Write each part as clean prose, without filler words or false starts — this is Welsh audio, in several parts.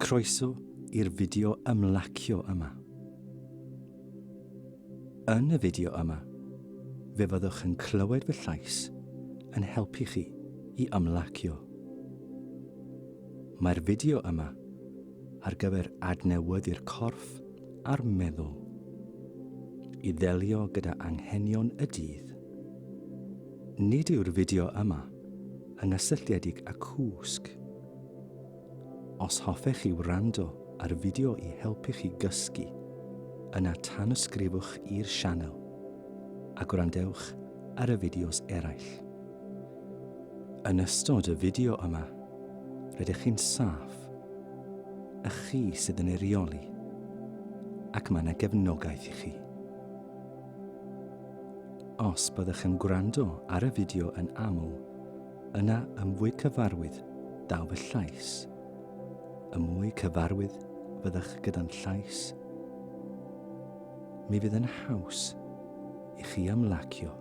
Croeso i'r fideo ymlacio yma. Yn y fideo yma, fe fyddwch yn clywed fy llais yn helpu chi i ymlacio. Mae'r fideo yma ar gyfer adnewyddu'r corff a'r meddwl, i ddelio gyda anghenion y dydd. Nid yw'r fideo yma yn gysylltiedig â cwsg. Os hoffech chi wrando ar fideo i helpu chi gysgu, yna tanysgrifwch i'r sianel a gwrandewch ar y fideos eraill. Yn ystod y fideo yma, rydych chi'n saff, y chi sydd yn ei reoli, ac mae yna gefnogaeth i chi. Os byddwch yn gwrando ar y fideo yn aml, Yna y mwy cyfarwydd daw fy llais, y mwy cyfarwydd fyddwch gyda'n llais, mi fydd yn haws i chi ymlacio.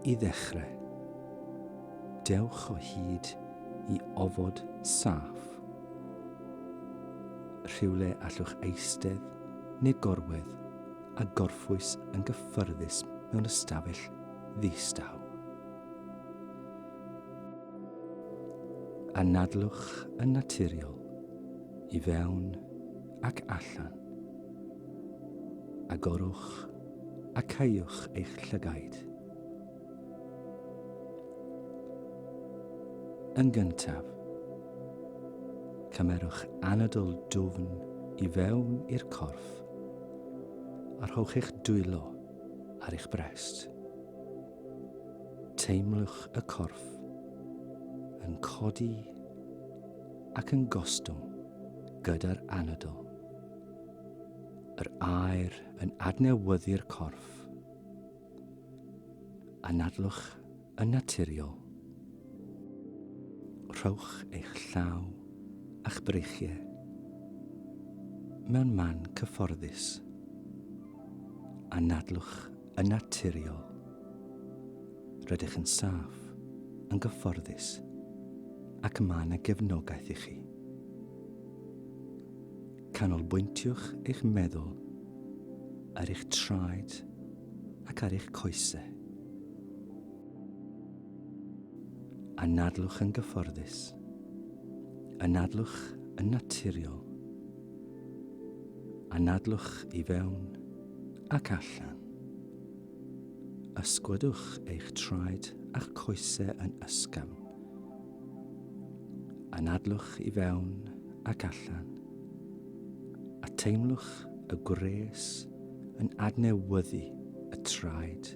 I ddechrau, dewch o hyd i ofod saff. Rhywle allwch eistedd neu gorwedd a gorffwys yn gyffyrddus mewn ystafell ddistaw. Anadlwch yn naturiol, i fewn ac allan. Agorwch a caewch eich llygaid. Yn gyntaf, cymerwch anadl dwfn i fewn i'r corff a rhowch eich dwylo ar eich brest. Teimlwch y corff yn codi ac yn gostwng gyda'r anadl. Yr aer yn adnewyddu'r corff. Anadlwch yn naturiol. Rhowch eich llaw a'ch breichiau mewn man cyfforddus. Anadlwch yn naturiol. Rydych yn saff, yn gyfforddus, ac mae yna gefnogaeth i chi. Canolbwyntiwch eich meddwl ar eich traed ac ar eich coesau. Anadlwch yn gyfforddus. Anadlwch yn naturiol. Anadlwch i fewn ac allan. Ysgwydwch eich traed a'ch coesau yn ysgafn. Anadlwch i fewn ac allan. A teimlwch y gwres yn adnewyddu y traed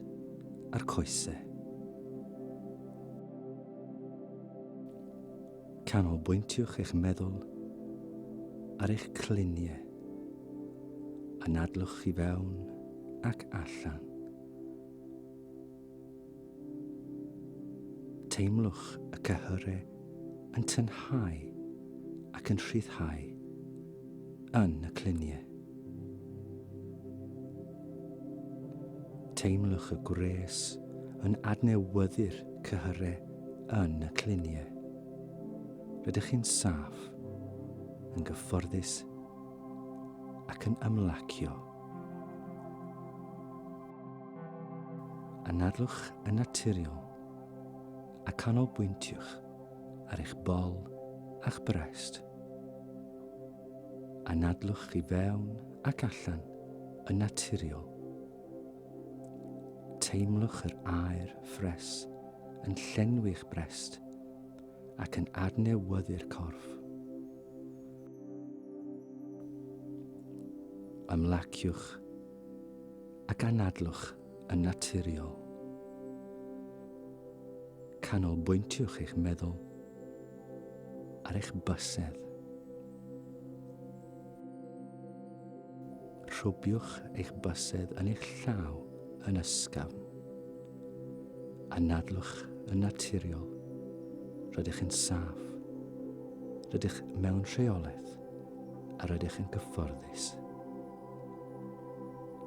a'r coesau. Canolbwyntiwch eich meddwl ar eich cluniau. Anadlwch i fewn ac allan. Teimlwch y cyhyrau yn tynhau ac yn rhyddhau yn y cluniau. Teimlwch y gwres yn adnewyddu'r cyhyrau yn y cluniau. Rydych chi'n saff, yn gyfforddus ac yn ymlacio. Anadlwch yn naturiol a canolbwyntiwch ar eich bol a'ch brest. Anadlwch i fewn ac allan yn naturiol. Teimlwch yr aer ffres yn llenwi'ch brest ac yn adnewyddu'r corff. Ymlaciwch ac anadlwch yn naturiol. Canolbwyntiwch eich meddwl ar eich bysedd. Rhwbiwch eich bysedd yn eich llaw yn ysgafn. Anadlwch yn naturiol. Rydych yn saff. Rydych mewn rheolaeth a rydych yn gyfforddus.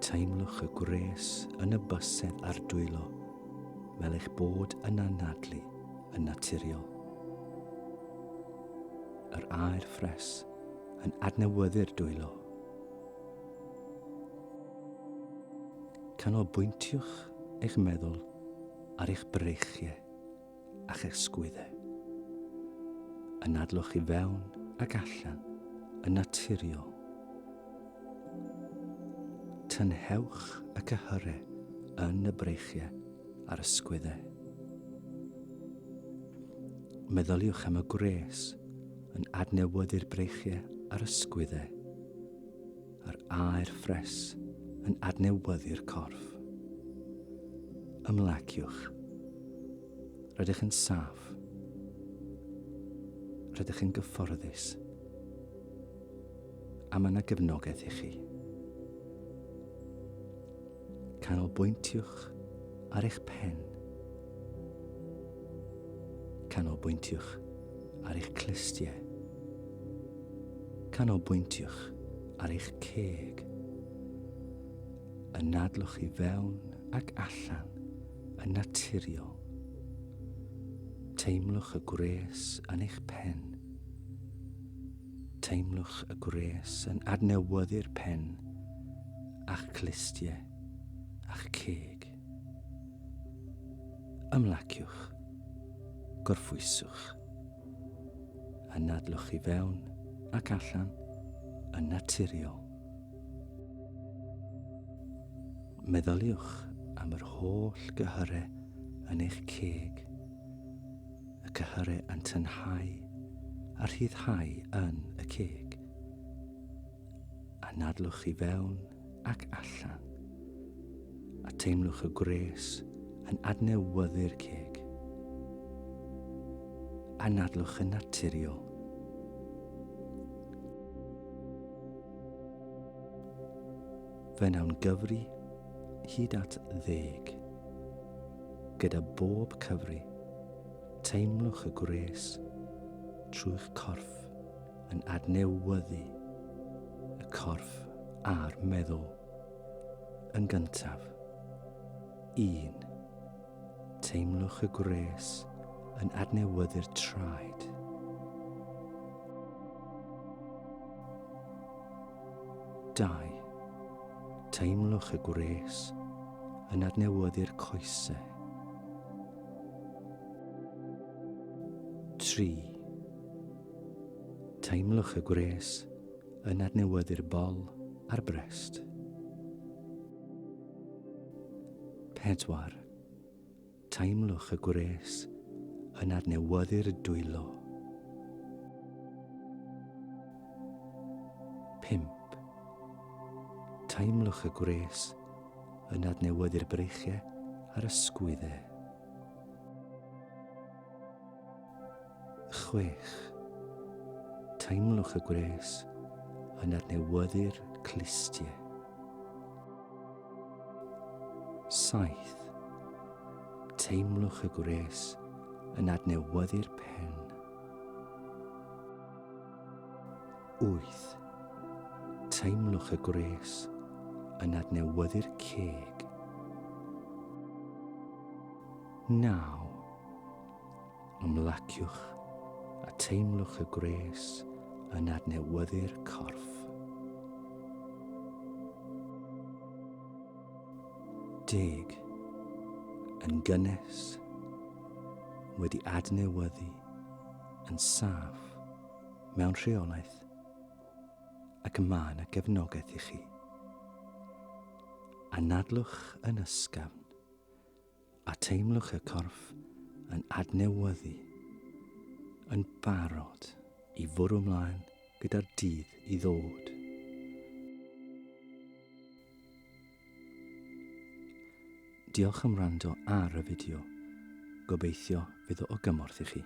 Teimlwch y gwres yn y bysedd a'r dwylo fel eich bod yn anadlu yn naturiol. yr aer ffres yn adnewyddu'r dwylo. Canolbwyntiwch eich meddwl ar eich breichiau a'ch ysgwyddau. Anadlwch i fewn ac allan yn naturiol. Tynhewch y cyhyrau yn y breichiau a'r ysgwyddau. Meddyliwch am y gwres yn adnewyddu'r breichiau a'r ysgwyddau, a'r aer ffres yn adnewyddu'r corff. Ymlaciwch. Rydych yn saff. Rydych yn gyfforddus. A mae yna gefnogaeth i chi. Canolbwyntiwch ar eich pen. Canolbwyntiwch ar eich clustiau. Canolbwyntiwch ar eich ceg. Anadlwch i fewn ac allan yn naturiol. Teimlwch y gwres yn eich pen. Teimlwch y gwres yn adnewyddu'r pen a'ch clustiau a'ch ceg. Ymlaciwch. Gorffwyswch. Anadlwch i fewn ac allan yn naturiol. Meddyliwch am yr holl gyhyrau yn eich ceg, y cyhyrau yn tynhau a rhyddhau yn y ceg. Anadlwch i fewn ac allan, a teimlwch y gwres yn adnewyddu'r ceg. Anadlwch yn naturiol. Fe wnawn gyfri hyd at ddeg. Gyda bob cyfri, teimlwch y gwres trwy'ch corff yn adnewyddu y corff a'r meddwl. Yn gyntaf, un, teimlwch y gwres yn adnewyddu'r traed. 2, teimlwch y gwres yn adnewyddu'r coesau. 3, Teimlwch y gwres yn adnewyddu'r bol a'r brest. 4. Teimlwch y gwres yn adnewyddu'r dwylo. 5. Teimlwch y gwres yn adnewyddu'r breichiau a'r ysgwyddau. 6. Teimlwch y gwres yn adnewyddu'r clustiau. 7. Teimlwch y gwres yn adnewyddu'r pen. 8. Teimlwch y gwres yn adnewyddu'r ceg. 9. Ymlaciwch a teimlwch y gwres yn adnewyddu'r corff. 10. Yn gynnes, wedi adnewyddu, yn saff, mewn rheolaeth, ac y mae yna gefnogaeth i chi. Anadlwch yn ysgafn A teimlwch y corff yn adnewyddu, yn barod i fwrw mlaen gyda'r dydd i ddod. Diolch am wrando ar y fideo. Gobeithio fydd o o gymorth i chi.